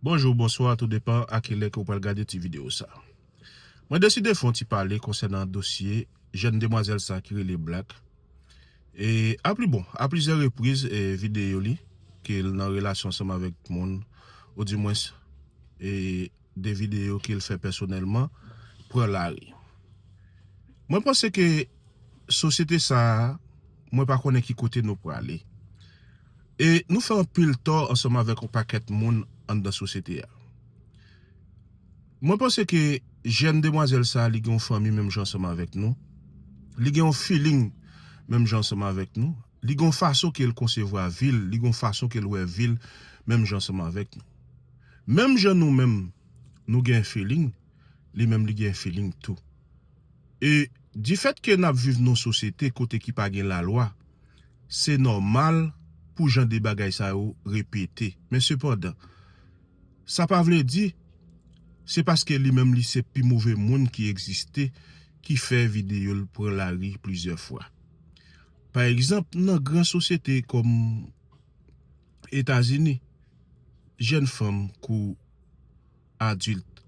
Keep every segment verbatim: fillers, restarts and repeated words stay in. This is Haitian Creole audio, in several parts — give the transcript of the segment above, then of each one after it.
Bonjou, bonswa, tou depan a kilè ke w pral gade ti videyo sa. Mwen deside fè yon ti pale konsènan dosye jèn demwazèl sa ki rele Black. E apli bon, a plizyè repriz, e, videyo li ke l nan relasyon ansanm avèk moun, oudimwens, e, de videyo ke l fè pèsonèlman, pran lari. Mwen panse ke sosyete sa a, mwen pa konnen ki kote nou prale. E nou fè anpil tò ansanm avèk yon pakèt moun anndan sosyete a. Mwen panse ke jèn demwazèl sa a, li gen yon fanmi menm jan ansanm avèk nou. Li gen yon feeling menm jan ansanm avèk nou. Li gen yon fason ke l konsevwa vi l, li gen yon fason ke l wè vi l menm jan ansanm avèk nou. Menm jan nou menm, nou gen feeling, li menm li gen feeling tou. E difèt ke n ap viv nan yon sosyete kote ki pa gen lalwa, se nòmal pou jan de bagay sa yo repete. Men sepandan, sa pa vle di se paske li menm li se pi move moun ki egziste ki fè videyo l pran lari plizyè fwa. Pa egzanp, nan gran sosyete kòm Etazini, jèn fanm kou adilt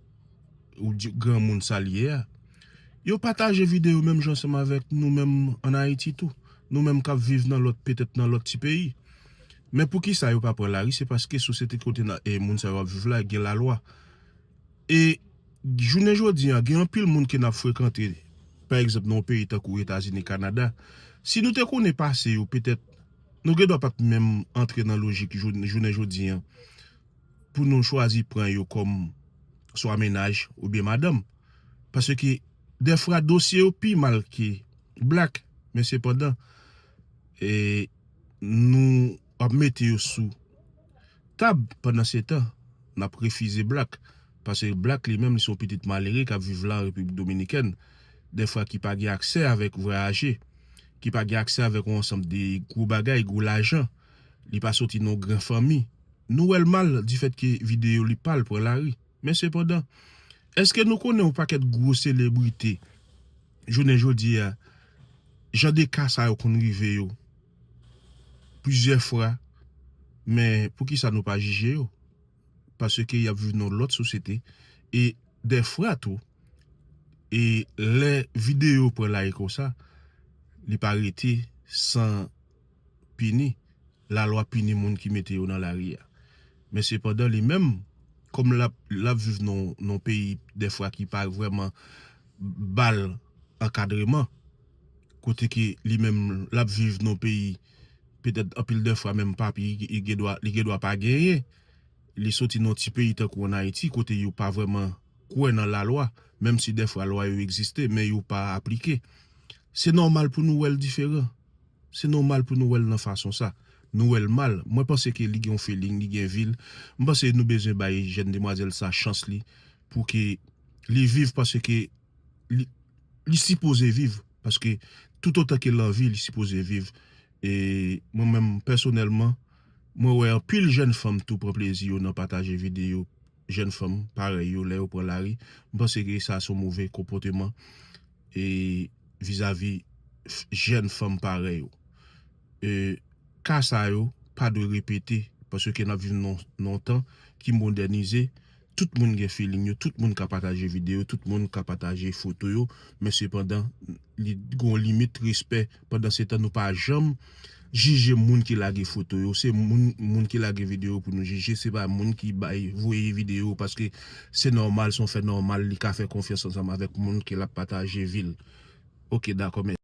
ou di- granmoun sa l ye a, yo pataje videyo menm jan ansanm avèk nou menm ann Ayiti tou. Nou menm k ap viv nan lòt, petèt nan lòt ti peyi. Men poukisa yo pa pran lari? Se paske sosyete kote nan, e, moun sa yo ap viv la gen lalwa. E jounen jodi a, gen anpil moun ke n ap frekante, pa egzanp, nan yon peyi tankou Etazini, Kanada. Si nou te konnen pase yo, petèt, nou gendwa pa t menm antre nan lojik jou- jounen jodi a pou nou chwazi pran yo kòm swa mennaj oubyen madanm. Paske dèfwa dosye yo pi mal ke Black, men sepandan, e, nou ap mete yo sou tab pandan se tan, n ap refize Black. Paske Black li menm, li se yon pitit malere k ap viv la an Repiblik Dominikèn. Dèfwa ki pa gen aksè avèk vwayaje, ki pa gen aksè avèk yon ansanm de gwo bagay, gwo lajan. Li pa soti nan yon gran fanmi. Nou wè l mal difèt ke videyo li pa l pran lari. Men sepandan, èske nou konnen yon pakèt gwo selebrite jounen jodi a, jan de ka sa yo konn rive yo plizyè fwa, men poukisa nou pa jije yo? Paske y ap viv nan lòt sosyete, e dèfwa tou, e lè videyo pran lari konsa, li pa rete san pini, lalwa pini moun ki mete yo nan lari a. Men sepandan, li menm, kòm l ap, l ap viv nan, nan yon peyi dèfwa ki pa vrèman ba l ankadreman, kote ke li menm l ap viv nan yon peyi, petèt anpil dèfwa menm papye li gendwa, li gendwa pa genyen. Li soti nan yon ti peyi tankou ann Ayiti, kote yo pa vrèman kwè nan lalwa, menm si dèfwa lwa yo egziste, men yo pa aplike. Se nòmal pou nou wè l diferan. Se nòmal pou nou wè l nan fason sa. Nou wè l mal. Mwen panse ke li gen yon feeling, li gen vi l. Mwen panse nou bezwen bay jèn demwazèl sa chans li pou ke li viv, paske li, li sipoze viv. Paske toutotan ke l an vi, li sipoze viv. E mwen menm, pèsonèlman, mwen wè anpil jèn fanm tou pran plezi yo nan pataje videyo jèn fanm parèy yo lè yo pran lari. Mwen panse ke sa se yon move konpòteman e vizavi f- jèn fanm parèy yo. E ka sa yo pa dwe repete, paske n ap viv nan nan yon tan ki modènize. Tout moun gen feeling yo, tout moun ka pataje videyo, tout moun ka pataje foto yo, men sepandan, li gen yon limit respè. Pandan se tan, nou pa janm jije moun ki lage foto yo. Se moun, moun ki lage videyo pou nou jije, se pa moun ki bay, voye videyo, paske se nòmal, se yon fè nòmal, li ka fè konfyans ansanm avèk moun ke l ap pataje vi l. Oke, dakò, mèsi.